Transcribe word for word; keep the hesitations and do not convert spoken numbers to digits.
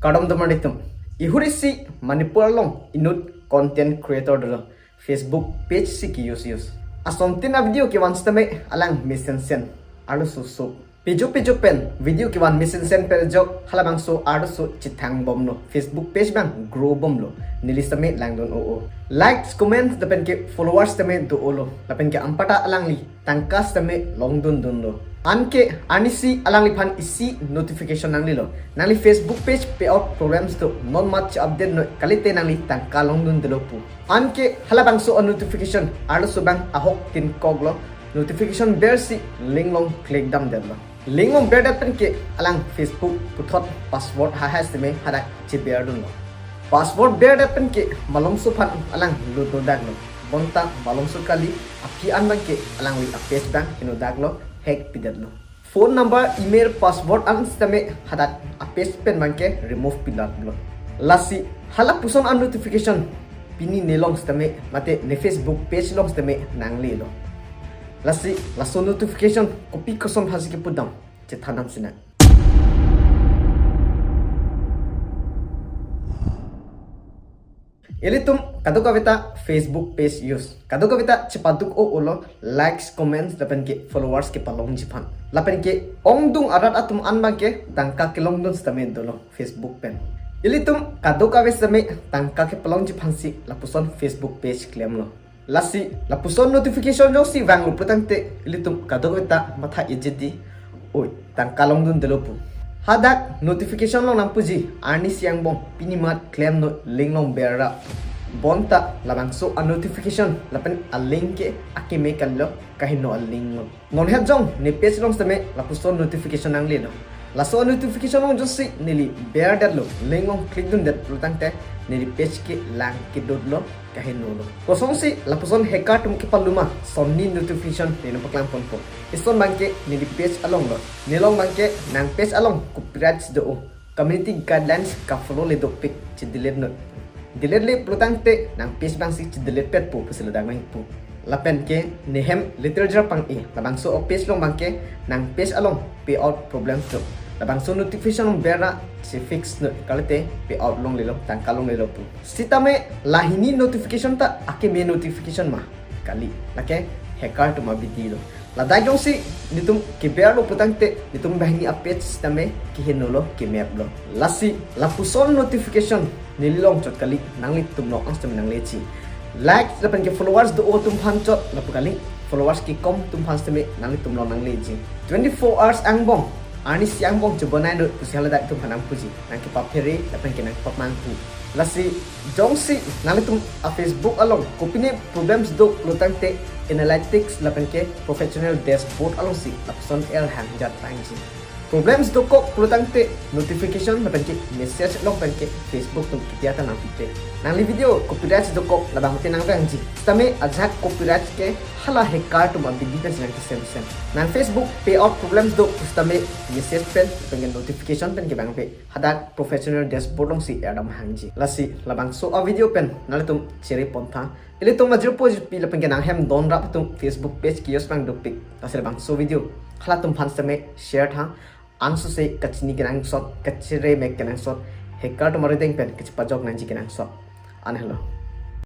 Kardom donmar atum. Ihur isi Manipur along inut content creator dolo, Facebook page si ke-use use. Asontin a-video kevan sitame alang mesensen, arloso so. Pejo pejo pen video kevan mesensen pen ajok halabangso arloso chethang bomlo, Facebook page abang grow bomlo. Neli sitame langdun o o. Likes, comments lapen ke followers sitame do-olo. Lapen ke anparta alangli tangka sitame longdun dunlo. Anke arnisi alangliphan isi notification nanglelo, nangli Facebook page payout problems do, non mat che-update noi, kalite nangli tangka longdundelo pu. Anke halabangso a-notification arloso abang ahok tinkoklo, notification ber si link along click damdetlo. Link along berdet pen ke alang Facebook puthot password hahai sitame hadak cheberdunlo. Password berdet pen ke malomso aphan alang lutdodaklo. Bonta malomso kali, aphi an abang ke alangli a-page abang hinodaklo, hack pidetlo. Phone number, email, password an sitame hadak a-page pen abang ke remove pilatlo. Lasi halapuson a-notification pini nelong sitame mate ne Facebook page along sitame nanglelo. Lasi laso notification kopi koson aphansi kepudam, chethandam sinang. Ilitum kadokaveta Facebook page use, kadokaveta chepaduk o olo likes, comments lapen ke followers kepalongji aphan. Lapen ke ongdung arat atum an abang ke tangka kelongdun sitame dolo Facebook pen. Ilitum kadokave sitame tangka kepalongji aphansi lapuson Facebook page klemlo. Lasi lapuson notification jongsi vanglo putangte ilitum kadokaveta matha ejedi, oi, tangka longdundelo pu. Hadak notification along nangpuji, arnisi angbong pini mat klem noi, link along berra. Bonta labangso a-notification lapen a-link ke akeme kalilo, kaheno a-link lo. Non het jong ne page along sitame lapuson notification nanglelo. Laso notification along jongsi neli berdetlo, link along click dundet putangte neli page ke lang kedotlo, kahenolo. Kosonsi lapuson hacker atum kepaluma, sonni notification neli nangpaklang ponpo. Ison abang ke neli page alonglo. Nelong abang ke nang page along copyrights do-o, community guidelines ka-follow le dopik, che-delete noi. Delete le putangte nang page abangsi che-delete petpo pusi ladak abang pu. Lapen ke nehem literature pang-e, labangso a-page along abang ke nang page along payout problems do. Labangso notification along berra che-fix noi, kalite payout longlelo, tangka longlelo pu. Sitame lahini notification ta akeme notification ma? Kali, lake hacker atum abidi lo. Ladak jongsi netum keberlo putangte netum banghini a-page sitame kehenolo, kemeplo. Lasi lapuson notification neli longchot kali, nanglitum along sitame nangleji. Likes lapen ke followers do-o atum aphan chot lapu kali, followers kekom atum aphan sitame nanglitum along nangleji. Twenty-four hours angbong, arnisi angbong chebonai noi pusi haladak atum aphan nangpuji, nangkepaphere lapen ke nangkepamanghu. Lasi jongsi nanglitum a-Facebook along kopine problems do putangte analytics lapen ke professional dashboard alongsi lapuson er hangjat tangji. Problems dokok putangte notification lapen ke message along pen ke Facebook atum kitia ta nangpipe. Nangli video copyrights dokok labangte nangvangji. Sitame ajahak copyrights ke hala hacker atum abidi pensi nangkesemsem. Nang Facebook payout problems do sitame message pen lapen ke notification pen kevangve, hadak professional dashboard alongsi erdam hangji. Lasi labangso a-video pen nanglitum chere pontha. Ilitum ajirpo ajirpi lapen ke nanghem donrap atum Facebook page ke-use abang dopik. Lasi labangso video halatum aphan sitame share tha. Angsose kachini kenangsot, kachere mek kenangsot, hacker atum arideng pen kachepajok nangji kenangsot. Anhelo.